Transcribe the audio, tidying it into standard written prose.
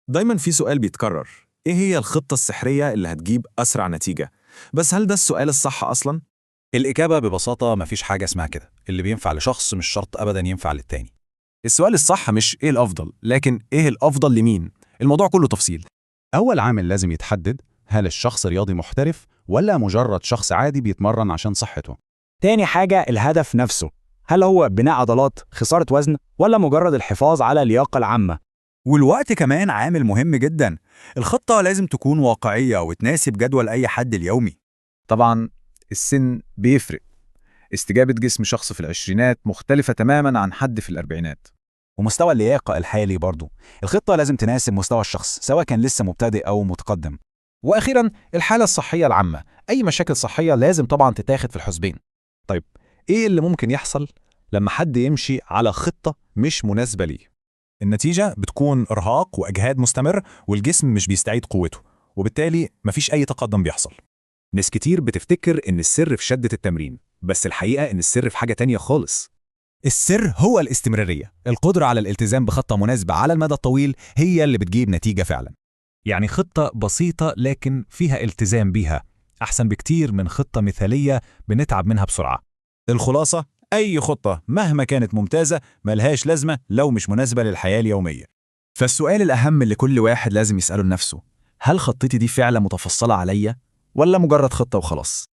دايما في سؤال بيتكرر: إيه هي الخطة السحرية اللي هتجيب أسرع نتيجة؟ بس هل ده السؤال الصح أصلا؟ الإجابة ببساطة مفيش حاجة اسمها كده. اللي بينفع لشخص مش شرط أبدا ينفع للتاني. السؤال الصح مش إيه الأفضل، لكن إيه الأفضل لمين؟ الموضوع كله تفصيل. أول عامل لازم يتحدد، هل الشخص رياضي محترف ولا مجرد شخص عادي بيتمرن عشان صحته؟ تاني حاجة الهدف نفسه، هل هو بناء عضلات، خسارة وزن، ولا مجرد الحفاظ على اللياقة العامة؟ والوقت كمان عامل مهم جدا. الخطة لازم تكون واقعية وتناسب جدول أي حد اليومي. طبعا السن بيفرق. استجابة جسم شخص في العشرينات مختلفة تماما عن حد في الأربعينات. ومستوى اللياقة الحالي برضه، الخطة لازم تناسب مستوى الشخص سواء كان لسه مبتدئ أو متقدم. وأخيرا الحالة الصحية العامة، أي مشاكل صحية لازم طبعا تتاخد في الحسبان. طيب، إيه اللي ممكن يحصل لما حد يمشي على خطة مش مناسبة ليه؟ النتيجة بتكون إرهاق وإجهاد مستمر، والجسم مش بيستعيد قوته، وبالتالي مفيش أي تقدم بيحصل. ناس كتير بتفتكر إن السر في شدة التمرين، بس الحقيقة إن السر في حاجة تانية خالص. السر هو الاستمرارية، القدرة على الالتزام بخطة مناسبة على المدى الطويل هي اللي بتجيب نتيجة فعلا. يعني خطة بسيطة لكن فيها التزام بيها أحسن بكتير من خطة مثالية بنتعب منها بسرعة. الخلاصة، أي خطة مهما كانت ممتازة ملهاش لازمة لو مش مناسبة للحياة اليومية. فالسؤال الأهم اللي كل واحد لازم يسأله لنفسه: هل خطتي دي فعلا متفصلة عليا ولا مجرد خطة وخلاص؟